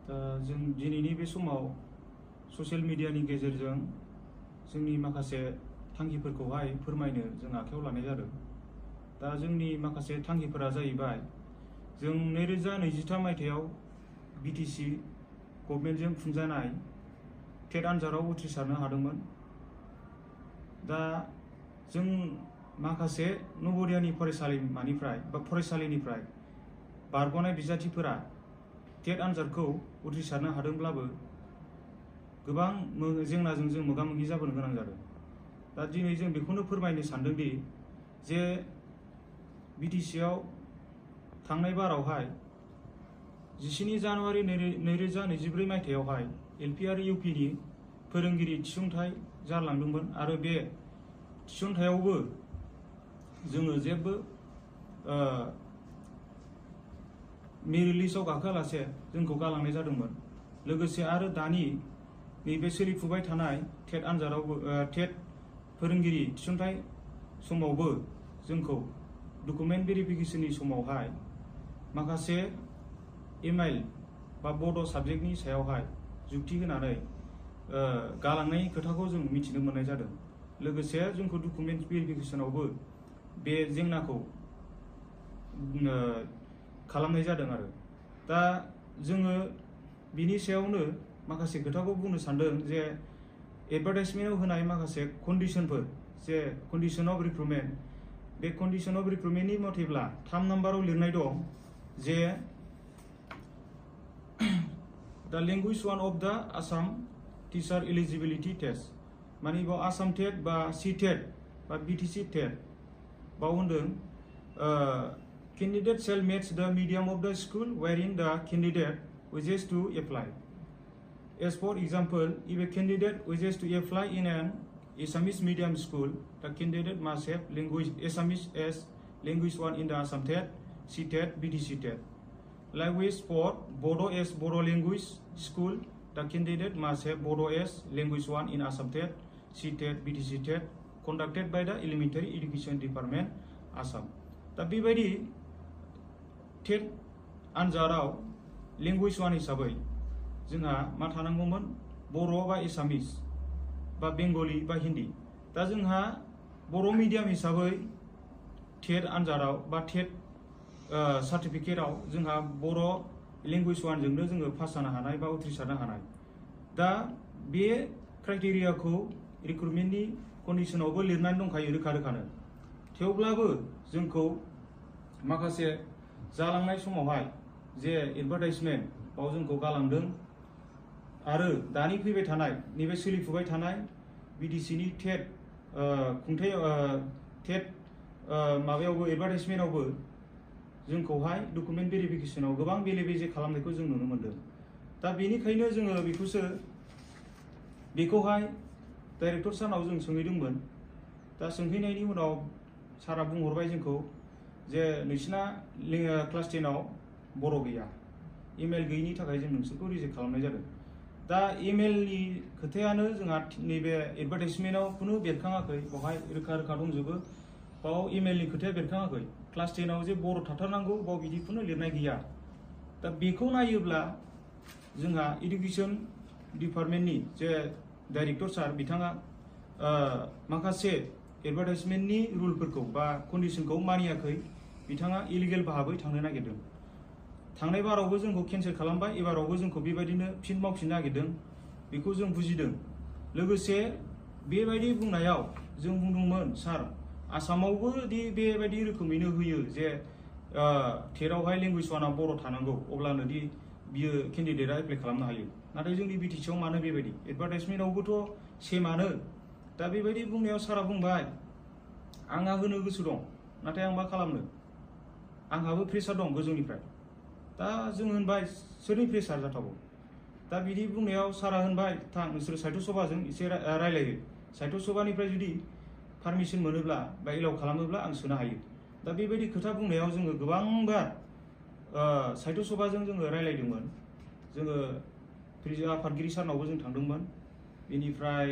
जों दिनैनि बे समाव ससियेल मिडियानि गेजेरजों जोंनि माखासे थांखिफोरखौहाय फोरमायनो जों आखायाव लानाय जादों। दा जोंनि माखासे थांखिफोरा जाहैबाय, जों 2023 मायथाइयाव BTC गभर्नमेन्टजों खुंजानाय टेट आनजादाव उथ्रिसारनो हादोंमोन। दा जों माखासे नवोदयानि फरायसालिनिफ्राय बारग'नाय बिजाथिफोरा टेट आनजादखौ उथ्रिसारनो हादोंब्लाबो गोबां जेंनाजों जों मोगा-मोगि जाबोनो गोनां जादों। दा दिनै जों बेखौनो फोरमायनो सानदोंदि जे BTCआव थांनाय बारावहाय 17 जानुवारि 2024 मायथाइयावहाय LP आरो UPनि फोरोंगिरि थिसनथाइ जालांदोंमोन आरो बे थिसनथायावबो जोङो जेबो मेरिट लिस्टआव गाखोआलासे जोंखौ गालांनाय जादोंमोन। लोगोसे आरो दानि नैबे सोलिफुबाय थानाय टेट आनजादावबो टेट फोरोंगिरि थिसनथाइ समावबो जोंखौ डकुमेन्ट भेरिफिकेशननि समावहाय माखासे इमेल बा बड' साबजेक्टनि सायावहाय जुक्ति होनानै गालांनाय खोथाखौ जों मिथिनो मोननाय जादों। लोगोसे जोंखौ डकुमेन्ट भेरिफिकेशनावबो बे जेंनाखौ खालामनाय जादों आरो दा जोङो बिनि सायावनो माखासे खोथाखौ बुंनो सानदों जे एडभार्टाइजमेन्टआव होनाय माखासे कन्डिशनफोर, जे कन्डिशन अफ रिक्रुटमेन्ट, बे कन्डिशन अफ रिक्रुटमेन्टनि मथेब्ला 3 नाम्बाराव लिरनाय दं जे द लेंगुवेज वान अफ द आसाम टिचार एलिजिबिलिटि टेस्ट, माने बाव आसाम टेट बा C टेट बा BTC टेट बाव होनदों candidate shall match the medium of the school wherein the candidate wishes to apply. As for example, if a candidate wishes to apply in an Assamese medium school, the candidate must have language Assamese as language 1 in the Assam TET, C TET, BTC TET. Likewise, for Bodo as Bodo language school, the candidate must have Bodo as language 1 in Assam TET, C TET, BTC TET, conducted by the Elementary Education Department, Assam. दा बेबायदि टेट आनजादाव language 1 हिसाबै जोंहा मा थानांगौमोन, बर' बा एसामिस बा बेंगलि बा हिन्दी। दा जोंहा बर' मिडियाम हिसाबै टेट आनजादाव बा टेट सार्टिफिकेटआव जोंहा बर' लेंगुवेज 1 जोंनो जोङो पास जानो हानाय बा उथ्रिसारनो हानाय। दा बे क्राइटेरियाखौ रिक्रुटमेन्टनि कन्डिशनावबो लिरनानै दंखायो रोखा-रोखानो। थेवब्लाबो जोंखौ माखासे जालांनाय समावहाय जे एडभार्टाइजमेन्ट बाव जोंखौ गालांदों आरो दानि फैबाय थानाय नैबे सोलिफुबाय थानाय BTCनि टेट खुंथाय टेट माबायावबो एडभार्टाइजमेन्टआवबो जोंखौहाय डकुमेन्ट भेरिफिकेशनाव गोबां बेले-बेजे खालामनायखौ जों नुनो मोनदों। दा बेनिखायनो जोङो बेखौहाय डाइरेक्टर सारनाव जों सोंहैदोंमोन। दा सोंहैनायनि उनाव सारा बुंहरबाय जोंखौ जे नोंसिना क्लास 10आव बर' गैया, इमेल गैयिनि थाखाय जों नोंसोरखौ रिजेक्ट खालामनाय जादों। दा इमेलनि खोथायानो जोंहा नैबे एडभार्टाइजमेन्टआव खुनु बेरखाङाखै, बेवहाय रोखा-रोखा दंजोबो, बाव इमेलनि खोथाया बेरखाङाखै। क्लास 10आव जे बर' थाथारनांगौ बाव बिदि खुनु लिरनाय गैया। दा बेखौ नायोब्ला जोंहा इडुकेसन डिपार्टमेन्टनि जे डाइरेक्टर सार बिथाङा माखासे एडभार्टाइजमेन्टनि रुलफोरखौ बा कन्डिशनखौ मानियाखै, बिथाङा इलिगेल भाबै थांनो नागिरदों। थांनाय बारावबो जोंखौ केन्सेल खालामबाय, एबारावबो जोंखौ बेबायदिनो फिन मावफिननो नागिरदों, बेखौ जों बुजिदों। लोगोसे बेबायदि बुंनायाव जों बुंदोंमोन, सार आसामावबो दि बेबायदि रोखोमैनो होयो जे टेटआवहाय लेंगुवेज 1आ बर' थानांगौ, अब्लानो दि बियो केन्डिडेटआ एप्लाइ खालामनो हायो। नाथाय जोंनि BTCआव मानो बेबायदि, एडभार्टाइजमेन्टआवबोथ' सेमानो। दा बेबायदि बुंनायाव सारा बुंबाय, आंहा होनो गोसो दं, नाथाय आं मा खालामनो, आंहाबो प्रेसार दं गोजौनिफ्राय। दा जों होनबाय सोरनि प्रेसार जाथावौ। दा बिदि बुंनायाव सारा होनबाय, थां नोंसोर साहित्य सभाजों एसे रायलायो, साहित्य सभानिफ्राय जुदि पारमिसन मोनोब्ला बा एलाउ खालामोब्ला आं सोनो हायो। दा बेबायदि खोथा बुंनायाव जोङो गोबांबार साहित्य सभाजों जोङो रायलायदोंमोन। जोङो आफादगिरि सारनावबो जों थांदोंमोन, बेनिफ्राय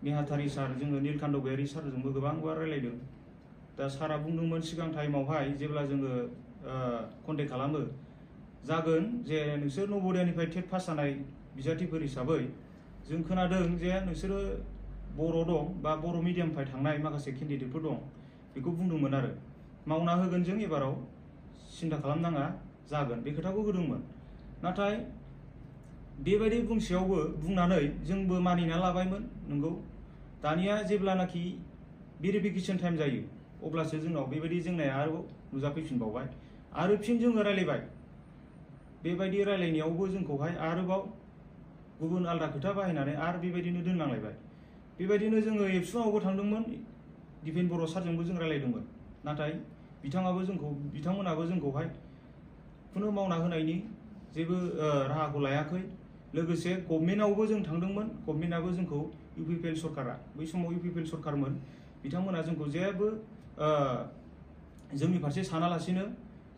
नेहाथारि सार, जोङो नीलकान्त गयारी सारजोंबो गोबांबार रायलायदों। दा सारा बुंदोंमोन सिगां टाइमावहाय जेब्ला जोङो कन्टेक्ट खालामो, जागोन जे नोंसोर नवोदयानिफ्राय टेट पास जानाय बिजाथिफोर हिसाबै जों खोनादों जे नोंसोरो बर' दं बा बर' मिडियामनिफ्राय थांनाय माखासे केन्डिडेटफोर दं बेखौ बुंदोंमोन आरो मावना होगोन जों एबाराव सिन्था खालामनाङा जागोन बे खोथाखौ होदोंमोन। नाथाय बेबायदि बुंसेयावबो बुंनानै जोंबो मानिना लाबायमोन नंगौ। दानिया जेब्लानाखि भेरिफिकेसन टाइम जायो अब्लासो जोंनाव बेबायदि जेंनाया आरोबाव नुजाफैफिनबावबाय आरो फिन जोङो रायलायबाय। बेबायदि रायलायनायावबो जोंखौहाय आरोबाव गुबुन आलदा खोथा बाहायनानै आरो बेबायदिनो दोनलांलायबाय। बेबायदिनो जोङो एबसुआवबो थांदोंमोन, दिपेन बर' सारजोंबो जों रायलायदोंमोन। नाथाय बिथांमोनाबो जोंखौहाय खुनु मावना होनायनि जेबो राहाखौ लायाखै। लोगोसे गभर्नमेन्टआवबो जों थांदोंमोन, गभर्नमेन्टआबो जोंखौ इउपिपिएल सरकारा, बै समाव इउपिपिएल सरकारमोन, बिथांमोना जोंखौ जेबो जोंनि फारसे सानालासिनो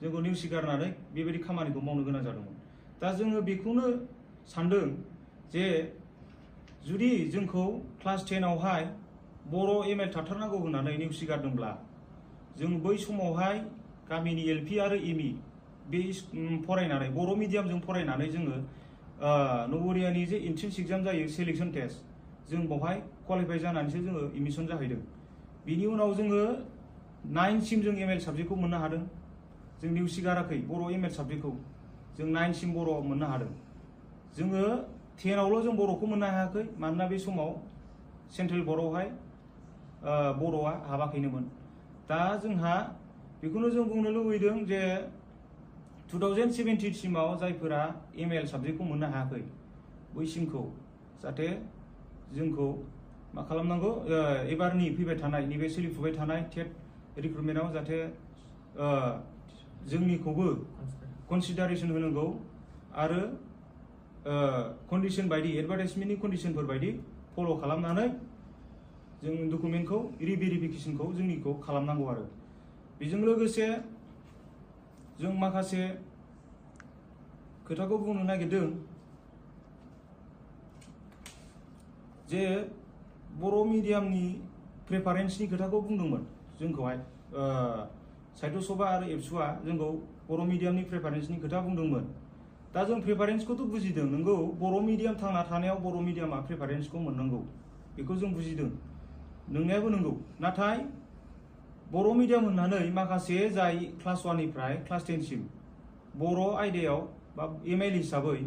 जोंखौ नेवसिगारनानै बेबायदि खामानिखौ मावनो गोनां जादोंमोन। दा जोङो बेखौनो सानदों जे जुदि जोंखौ क्लास 10आवहाय बर' एमएल थाथारनांगौ होननानै नेवसिगारदोंब्ला जों बै समावहाय गामिनि एलपि आरो एमइ बे फरायनानै बर' मिडियामजों फरायनानै जोङो नवोदयानि जे एन्ट्रेन्स एग्जाम जायो सेलेक्सन टेस्ट जों बेवहाय क्वालिफाइ जानानैसो जोङो एडमिसन जाहैदों। बिनि उनाव जोङो 9सिम जों एमएल साबजेक्टखौ मोननो हादों। जों नेवसिगाराखै बर' एमएल साबजेक्टखौ, जों 9सिम बर' मोननो हादों। जोङो 10आवल' जों बर'खौ मोननो हायाखै, मानोना बे समाव सेन्ट्रेल बर्डआवहाय बर'आ हाबाखैनोमोन। दा जोंहा बेखौनो जों बुंनो लुबैदों जे 2017 सिमाव जायफोरा एमएल साबजेक्टखौ मोननो हायाखै बैसिमखौ जाहाथे जोंखौ मा खालामनांगौ, एबारनि फैबाय थानाय नैबे सोलिफुबाय थानाय टेट रिक्रुटमेन्टआव जाहाथे जोंनिखौबो कनसिडारेसन होनांगौ आरो कन्डिसन बायदि एडभार्टाइजमेन्टनि कन्डिसनफोर बायदि फल' खालामनानै जों डकुमेन्टखौ रिभेरिफिकेसनखौ जोंनिखौ खालामनांगौ आरो बेजों लोगोसे जों माखासे खोथाखौ बुंनो नागिरदों जे बर' मिडियामनि प्रेफारेन्सनि खोथाखौ बुंदोंमोन जोंखौहाय साहित्य सभा आरो एबसुआ जोंखौ बर' मिडियामनि प्रेफारेन्सनि खोथा बुंदोंमोन। दा जों प्रेफारेन्सखौथ' बुजिदों नंगौ, बर' मिडियाम थांना थानायाव बर' मिडियामा प्रेफारेन्सखौ मोननांगौ बेखौ जों बुजिदों, नोंनायाबो नंगौ। नाथाय बर' मिडियाम होननानै माखासे जाय क्लास 1निफ्राय क्लास 10सिम बर' आयदायाव बा एमएल हिसाबै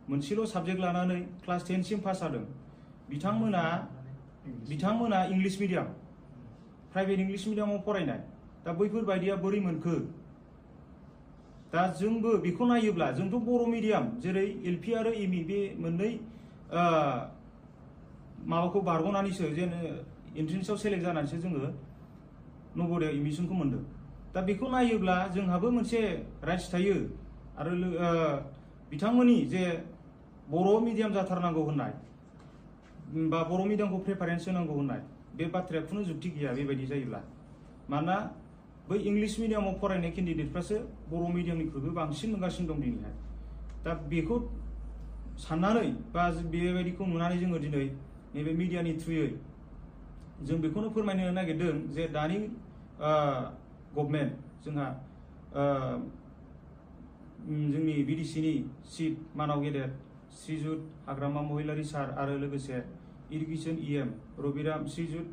मोनसेल' साबजेक्ट लानानै क्लास 10सिम पास जादों बिथांमोना इंलिश मिडियाम, प्राइभेट इंलिश मिडियामाव फरायनाय। दा बैफोरबायदिया बोरै मोनखो? दा जोंबो बेखौ नायोब्ला जोंथ' बर' मिडियाम जेरै एलपि आरो एमइ बे मोननै माबाखौ बारग'नानैसो जेन एन्ट्रेन्सआव सेलेक्ट जानानैसो जोङो नवोदयाव एडमिसनखौ मोनदों। दा बेखौ नायोब्ला जोंहाबो मोनसे राइट्स थायो आरो बिथांमोननि जे बर' मिडियाम जाथारनांगौ होननाय बा बर' मिडियामखौ प्रेफारेन्स होनांगौ होननाय बे बाथ्राया खुनु जुक्ति गैया बेबायदि जायोब्ला। मानोना बै इंलिश मिडियामाव फरायनाय केन्डिडेटफ्रासो बर' मिडियामनिख्रुइबो बांसिन मोनगासिनो दं दिनैहाय। दा बेखौ साननानै बा बेबायदिखौ नुनानै जोङो दिनै नैबे मिडियानि थ्रुयै जों बेखौनो फोरमायनो नागिरदों जे दानि गभर्नमेन्ट जोंहा जोंनि बिडिसिनि चिफ मानाव गेदेर श्रीजुत हाग्रामा महिलारी सार आरो लोगोसे इडुकेसन इएम श्रीजुत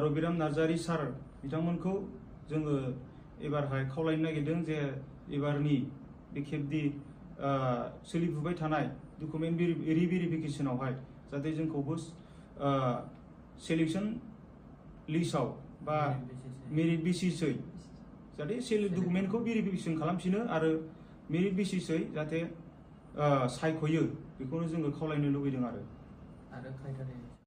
रबिराम नार्जारी सार बिथांमोनखौ जोङो एबारहाय खावलायनो नागिरदों जे एबारनि बे खेबनि सोलिफुबाय थानाय डकुमेन्ट रिभेरिफिकेसनावहाय जाहाथे जोंखौबो सेलेक्सन लिस्टआव बा मेरिट बेसिसै जाहाथे डकुमेन्टखौ भेरिफिकेसन खालामफिनो आरो मेरिट बेसिसै जाहाथे सायख'यो बेखौनो जोङो खावलायनो लुबैदों आरो